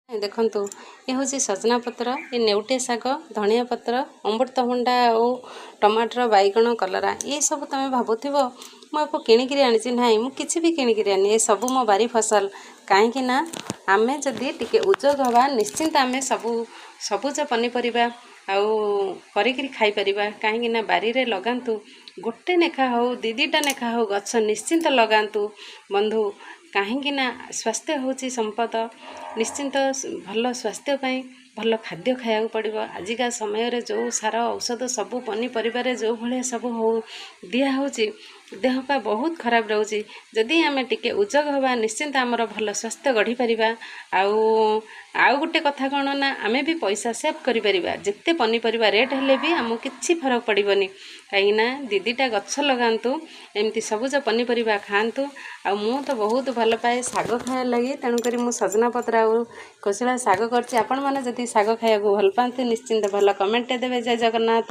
ଦେଖନ୍ତୁ, ଏ ହେଉଛି ସଜନା ପତ୍ର, ଏ ନେଉଟିଆ ଶାଗ, ଧନିଆ ପତ୍ର, ଅମୃତଭଣ୍ଡା ଆଉ ଟମାଟର, ବାଇଗଣ, କଲରା। ଏସବୁ ତୁମେ ଭାବୁଥିବ ମୁଁ ୟାକୁ କିଣିକିରି ଆଣିଛି। ନାହିଁ, ମୁଁ କିଛି ବି କିଣିକିରି ଆଣିନି, ଏସବୁ ମୋ ବାରି ଫସଲ। କାହିଁକି ନା ଆମେ ଯଦି ଟିକେ ଉଜୋଗ ହେବା, ନିଶ୍ଚିନ୍ତ ଆମେ ସବୁ ସବୁଜ ପନିପରିବା ଆଉ କରିକିରି ଖାଇପାରିବା। କାହିଁକି ନା ବାରିରେ ଲଗାନ୍ତୁ, ଗୋଟେ ଲେଖା ହଉ, ଦୁଇ ଦୁଇଟା ଲେଖା ହଉ, ଗଛ ନିଶ୍ଚିନ୍ତ ଲଗାନ୍ତୁ ବନ୍ଧୁ। କାହିଁକି ନା ସ୍ୱାସ୍ଥ୍ୟ ହେଉଛି ସମ୍ପଦ। ନିଶ୍ଚିନ୍ତ ଭଲ ସ୍ୱାସ୍ଥ୍ୟ ପାଇଁ ଭଲ ଖାଦ୍ୟ ଖାଇବାକୁ ପଡ଼ିବ। ଆଜିକା ସମୟରେ ଯେଉଁ ସାର ଔଷଧ ସବୁ ପନିପରିବାରେ ଯେଉଁ ଭଳିଆ ସବୁ ହଉ ଦିଆହେଉଛି, ଦେହ ପା ବହୁତ ଖରାପ ରହୁଛି। ଯଦି ଆମେ ଟିକେ ଉଜଗ ହେବା, ନିଶ୍ଚିନ୍ତ ଆମର ଭଲ ସ୍ୱାସ୍ଥ୍ୟ ଗଢ଼ିପାରିବା। ଆଉ ଗୋଟେ କଥା କ'ଣ ନା ଆମେ ବି ପଇସା ସେଭ୍ କରିପାରିବା। ଯେତେ ପନିପରିବା ରେଟ୍ ହେଲେ ବି ଆମକୁ କିଛି ଫରକ ପଡ଼ିବନି। କାହିଁକିନା ଦୁଇ ଦୁଇଟା ଗଛ ଲଗାନ୍ତୁ, ଏମିତି ସବୁଜ ପନିପରିବା ଖାଆନ୍ତୁ। ଆଉ ମୁଁ ତ ବହୁତ ଭଲ ପାଏ ଶାଗ ଖାଇବା ଲାଗି, ତେଣୁକରି ମୁଁ ସଜନା ପତ୍ର ଆଉ କୋଶଳା ଶାଗ କରିଛି। ଆପଣମାନେ ଯଦି ଶାଗ ଖାଇବାକୁ ଭଲ ପାଆନ୍ତି, ନିଶ୍ଚିନ୍ତ ଭଲ କମେଣ୍ଟଟେ ଦେବେ। ଜୟ ଜଗନ୍ନାଥ।